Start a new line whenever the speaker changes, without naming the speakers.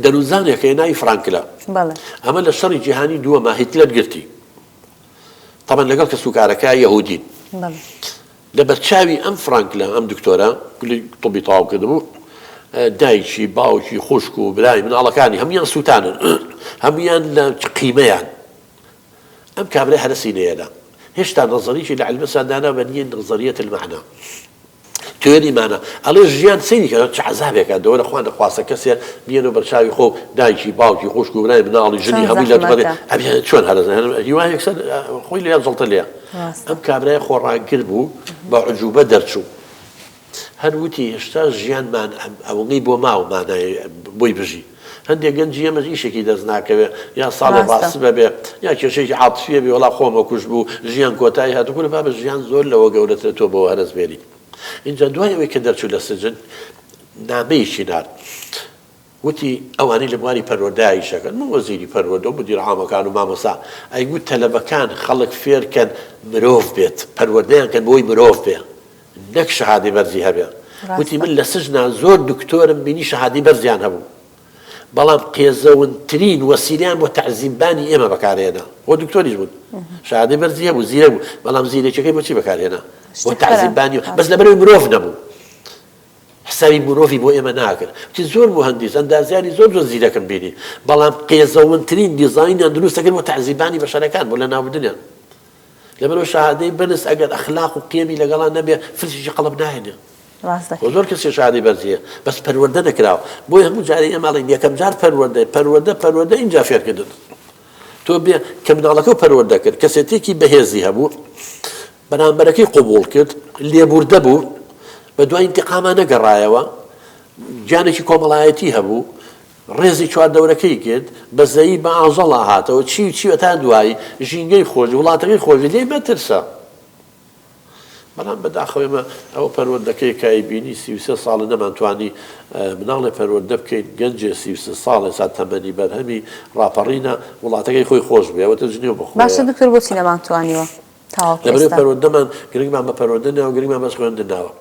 دەروونزانێک هەیە ناوی فرانکلە.
بەڵێ.
ئەمە لە شەڕی جیهانی دووەما هیتلەر گرتی. تەبعەن لەگەڵ کەسوکارەکە یەهودین.
بەڵێ.
لە بەرچاوی ئەم فرانکلە، ئەم دکتۆرە کولی طبی تەواو کردبوو، دایکی، باوکی، خوشک و برای، مناڵەکانی هەموویان سووتانن. هەموویان لە قیمەیان. ئەم کابرای هەرەسی نەیەدا. هێشتا نەزەریی لە عیلمەسا دانا بە نییە نەزەریەت المەعنا. تیۆری مانا ئەڵێ ژیان سەیری کە چ عەزابێکە دەوە لە خوا نەخواستە کەسێ بیەنەوە بەرچاوی خۆ دایکی باوکی خوشک و برای مناڵی ژنی
چۆن
هەمووی لە
زەحمەتە.
ئەبێ چۆن هەرەس هیوا یەکسەر خۆی لێ جڵتە لێ
ڕاستە.
ئەم کابرای خۆڕاگر بوو بە عجوبە دەرچوو هەر وتی هێشتا ژیانمان ئەوەنەی بۆ ماوە مانای بۆی بژی هەندێک گەنجی ئێمەش ئیشێکی دەست ناکەوێ یا ساڵێ
ڕاستە.
ڕاست بەبێ یا کێشەیەکی عاتفیە بێ وەڵا خۆم ئەکوشت بوو ژیان کۆتایی هات کورە بابە ژیان زۆر لەوە گەورەترە تۆ بەوە هەرەس بێنی ئینجا دوای ئەوەی کە دەرچوو لە سجن نامەیەکی نارد وتی ئەوانەی لە بواری پەروەردە ئیش ئەکەن من وەزیری پەروەردە و مدیر عامەکان و مامۆستا ئەیگوت تەلەبەکان خەڵک فێرکەن مرۆڤ بێت پەروەردەیان کەن بۆی مرۆڤ بێ نەک شەهادەی بەرزی هەبێ وتی
ڕاستە.
من لە سجنا زۆر دکتۆرم بینی شەهادەی بەرزیان هەبوو بەڵام قێزەونترین وەسیلەیان بۆ تەعزیببانی ئێمە بەکارهێنا خۆ دکتۆریش بوون شەهادەی بەرزی هەبوو زیرەک بوو بەڵام زیرەکیەکەی بۆچی بەکارهێنا بۆ
شتی خراپ
تەعزیببانی بەس
ڕاستە.
لەبەرئەوەی مرۆڤ نەبوو حسابی مرۆڤی بۆ ئێمە ناکرد وتی زۆر موهەندیس ئەندازیاری زۆر زۆر زیرەکم بینی بەڵام قێزەونترین دیزاینیان دروست دەکرد بۆ تەعزیبانی بەشەرەکان بۆ لەناوبردنیان لەبەرئەوە شەهادەی بەرز ئەگەر ئەخلاق و قیەمی لەگەڵا نەبێ فلسێکی قەڵب ناهێنێ.
ڕاست
خۆ
دەکەی.
زۆر کەسێ شەهادەی بەرزی هەیە بەس پەروەردە نەکراوە. بۆیە هەموو جارێ ئێمە ئەڵێین یەکەم جار پەروەردە پەروەردە پەروەردە ئینجا فێرکردن. تۆ بێ کە مناڵەکەو پەروەردە کرد کەسێتیەکی بەهێزی هەبوو بەرامبەرەکەی قبوڵ کرد لێبوردە بوو بە دوای ئینتقاما نەگەڕایەوە گیانێکی کۆمەڵایەتی هەبوو ڕێزی چواردەورەکەی گرت، بەزەیی بە ئاژەڵا هاتەوە، چی و چی و هەتا دوایی، ژینگەی خۆش، وڵاتەکەی خۆش، لێی مەترسە. بەڵام بەداخەوە ئێمە ئەوە پەروەردەکەی کە ئەیبینی 33 ساڵە نەمانتوانی مناڵێ پەروەردە بکەین، گەنجێ 33 ساڵ ئێستا تەمەنی بەرهەمی ڕاپەڕینە، وڵاتەکەی خۆی خۆش بوێ، ئەوەتە جنێو
بەخۆیە. باشە دکتۆر بۆچی نەمانتوانیوە تاوەکو
لەبەرئەوەی
ئێستا؟
پەروەردەمان گرنگمان بە پەروەردە ناوە، گرنگمان بەس خوێندن ناوە.